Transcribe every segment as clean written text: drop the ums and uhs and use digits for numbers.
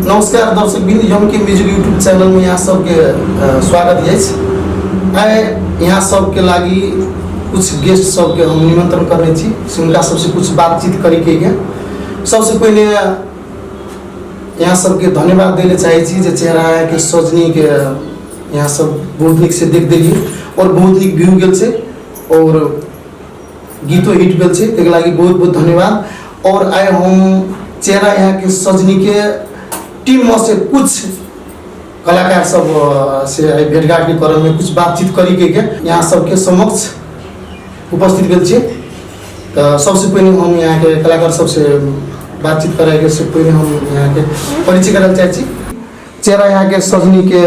नमस्कार दर्शक बिंद, यम के म्यूजिक यूट्यूब चैनल में यहाँ सबके स्वागत अछि। आइ यहाँ सबके लागि कुछ गेस्ट सबके हम निमंत्रण करने छी, से हुनका सबसे कुछ बातचीत करे के है। सबसे पहले यहाँ सबके धन्यवाद देले चाहे छी जे चेहरा के सजनी के यहाँ सब बहुत नीक से देख देलिए और बहुत नीक व्यू गेल छै और गीतो हिट भेल छै, ताहिके लागि बहुत बहुत धन्यवाद। और आइ हम चेहरा यहाँ के सजनी के टीम में से कुछ कलाकार सब से आइ भेटघाट के क्रम में कुछ बातचीत करी के यहाँ सबके समक्ष उपस्थित भेल छी। तऽ सबसे पहिने हम यहाँ के कलाकार सबसे बातचीत करे से पहिने हम यहाँ के परिचय करल चाहै छी। चेहरा यहाँ के सजनी के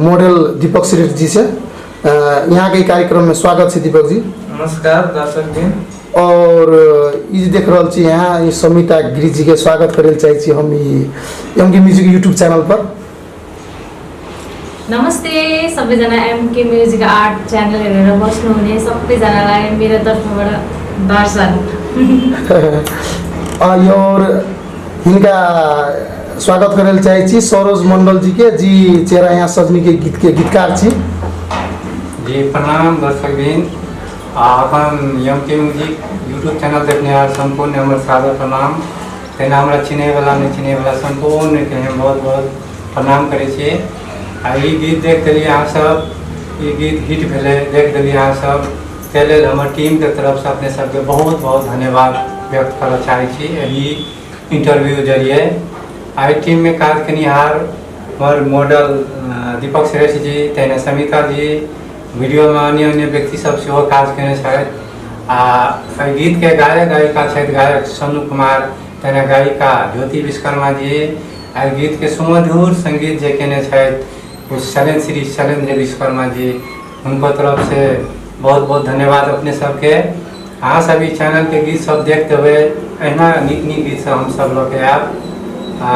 मॉडल दीपक श्रेष्ठ जी से यहाँ के कार्यक्रम में स्वागत है दीपक जी। नमस्कार दर्शक जी। और ई जे देख रहल छी यहाँ ई समिता गिरी जी के स्वागत करे चाहै छी हम ई एम के म्यूजिक यूट्यूब चैनल पर। नमस्ते सबैजना, एम के म्युजिक आर्ट च्यानल हेरेर बस्नुहुने सबैजनालाई मेरो तर्फबाट दर्शन। और हिनका स्वागत करे चाहै छी सरोज मंडल जी के, जी चेहरा यहाँ सजनी के गीत के गीतकार छी। जी प्रणाम दर्शकवृंद, आ अपन यम के म्यूजिक यूट्यूब चैनल देखनिहार सम्पूर्ण हमर सादर प्रणाम। तहिना हमरा चिन्हैवला नहि चिन्हैवला सम्पूर्णके हम बहुत बहुत प्रणाम करै छी। आ ई गीत देख देलियै अहाँसब, ई गीत हिट भेलै देख देलियै अहाँसब, ताहि लेल हमर टीमके तरफसँ अपने सबके बहुत बहुत धन्यवाद व्यक्त करऽ चाहै छी एहि इंटरव्यू जरिए। आ एहि टीममे काज केनिहार हमर मॉडल दीपक श्रेष्ठ जी, तहिना समिता जी, वीडियोमे अन्य अन्य व्यक्ति सब सेहो काज केने छथि। आ एहि गीतके गायक गायिका छथि गायक सोनू कुमार, तहिना गायिका ज्योति विश्वकर्मा जी। आ एहि गीतके सुमधुर संगीत जे केने छथि ओ शैलेन्द्र श्री शैलेन्द्र विश्वकर्मा जी, हुनको तरफसँ बहुत बहुत धन्यवाद अपने सबके। अहाँ सब ई चैनलके गीत सब देख देबै, एहिना नीक नीक गीत सब हमसब लऽ के आयब आ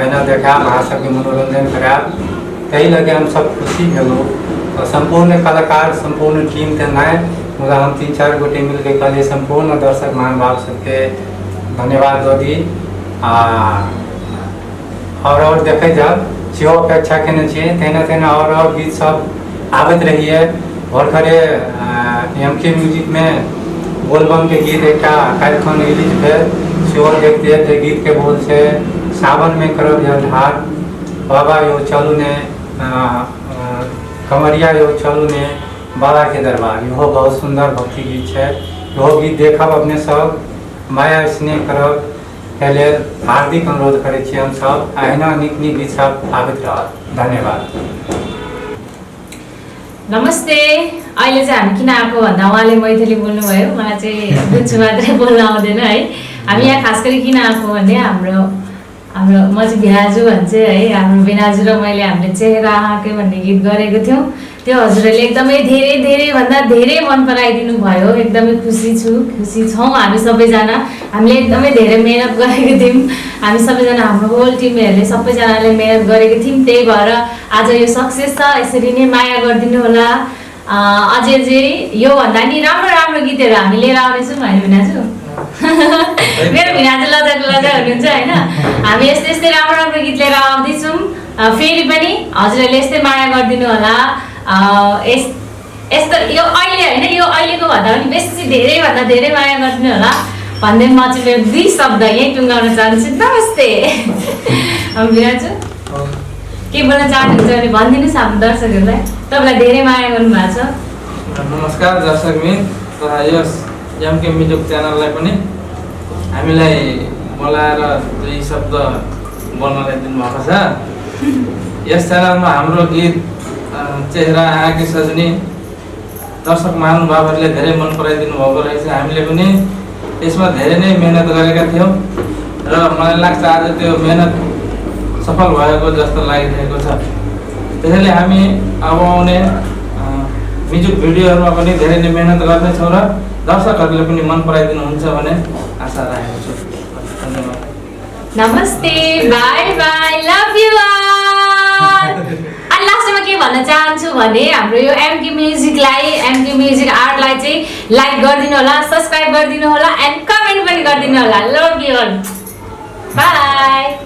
एहिना देखायब, अहाँ सबके मनोरंजन करायब, ताहि लऽ के हमसब खुशी भेलहुँ। तऽ सम्पूर्ण कलाकार सम्पूर्ण टीम तऽ नहि, मुदा हम 3-4 गोटे मिलके कहलियै सम्पूर्ण दर्शक महानुभाव सबके धन्यवाद दऽ दी। आ आओर देखैत जायब सेहो अपेक्षा केने छियै। तहिना तहिना आओर गीत सब आबैत रहिए। भोरखरे एम के म्यूजिकमे बोलबमके गीत एकटा काल्हिखन रिलीज भेल, सेहो देखते जे गीतके बोल छै सावनमे करब जलधार, बाबा यौ चलू ने कमरिया यौ चलू ने बाबाके दरबार। इहो बहुत सुन्दर भक्ति गीत छै, इहो गीत देखब अपने सब, माया स्नेह करब, ताहि लेल हार्दिक अनुरोध करै छी हमसब। अहिना नीक नीक गीत सब आबैत रहत। धन्यवाद। नमस्ते। अहिले चाहिँ हामी किन आएको भन्दा उहाँले मैथिली बोल्नुभयो, मलाई चाहिँ बुझ्छु मात्रै, बोल्न आउँदैन है। हामी यहाँ खास गरी किन आएको भने हाम्रो हाम्रो म चाहिँ भिनाजु भन्छु है, हाम्रो भिनाजु र मैले हामीले चेहरा आँके भन्ने गीत गरेको थियौँ। त्यो हजुरहरूले एकदमै धेरै धेरैभन्दा धेरै मन पराइदिनु भयो। एकदमै खुसी छु, खुसी छौँ हामी सबैजना। हामीले एकदमै धेरै मेहनत गरेको थियौँ, हामी सबैजना, हाम्रो होल टिमहरूले सबैजनाले मेहनत गरेको थियौँ, त्यही भएर आज यो सक्सेस छ। यसरी नै माया गरिदिनु होला। अझै अझै योभन्दा नि राम्रो राम्रो गीतहरू हामी लिएर आउनेछौँ होइन भिनाजु? मेरो भिनाजु लजाएको लजा हुनुहुन्छ होइन। हामी यस्तै यस्तै राम्रो राम्रो गीत लिएर आउँदैछौँ। फेरि पनि हजुरहरूले यस्तै माया गरिदिनु होला। यस्तो यो अहिले होइन, यो अहिलेको भन्दा पनि बेसी धेरैभन्दा धेरै माया गरिदिनु होला भन्दै म चाहिँ मेरो 2 शब्द यहीँ टुङ्गाउन चाहन्छु। नमस्ते। अब भिनाजु के बोल्न चाहनुहुन्छ भने भनिदिनुहोस् हाम्रो दर्शकहरूलाई, तपाईँलाई धेरै माया गर्नुभएको छ। नमस्कार दर्शकवृन्द, तथा यस एमके म्युजिक च्यानललाई पनि हामीलाई बोलाएर 2 शब्द बोल्नलाई दिनुभएको छ। यस च्यानलमा हाम्रो गीत चेहरा आँके सजनी दर्शक महानुभावहरूले धेरै मन पराइदिनु भएको रहेछ। हामीले पनि यसमा धेरै नै मेहनत गरेका थियौँ र मलाई लाग्छ आज त्यो मेहनत सफल भएको जस्तो लागिरहेको छ। त्यसैले हामी अब आउने म्युजिक भिडियोहरूमा पनि धेरै नै मेहनत गर्नेछौँ र दर्शकहरूले पनि मन पराइदिनुहुन्छ भन्ने आशा राखेको छु। धन्यवाद। नमस्ते, bye bye, love you all. अनि लास्टमा के भन्न चाहन्छु भने हाम्रो यो एमके म्युजिकलाई, एमके म्युजिक आर्टलाई चाहिँ लाइक गरिदिनु होला, सब्सक्राइब गरिदिनु होला एन्ड कमेन्ट पनि गरिदिनु होला। Love you all, bye.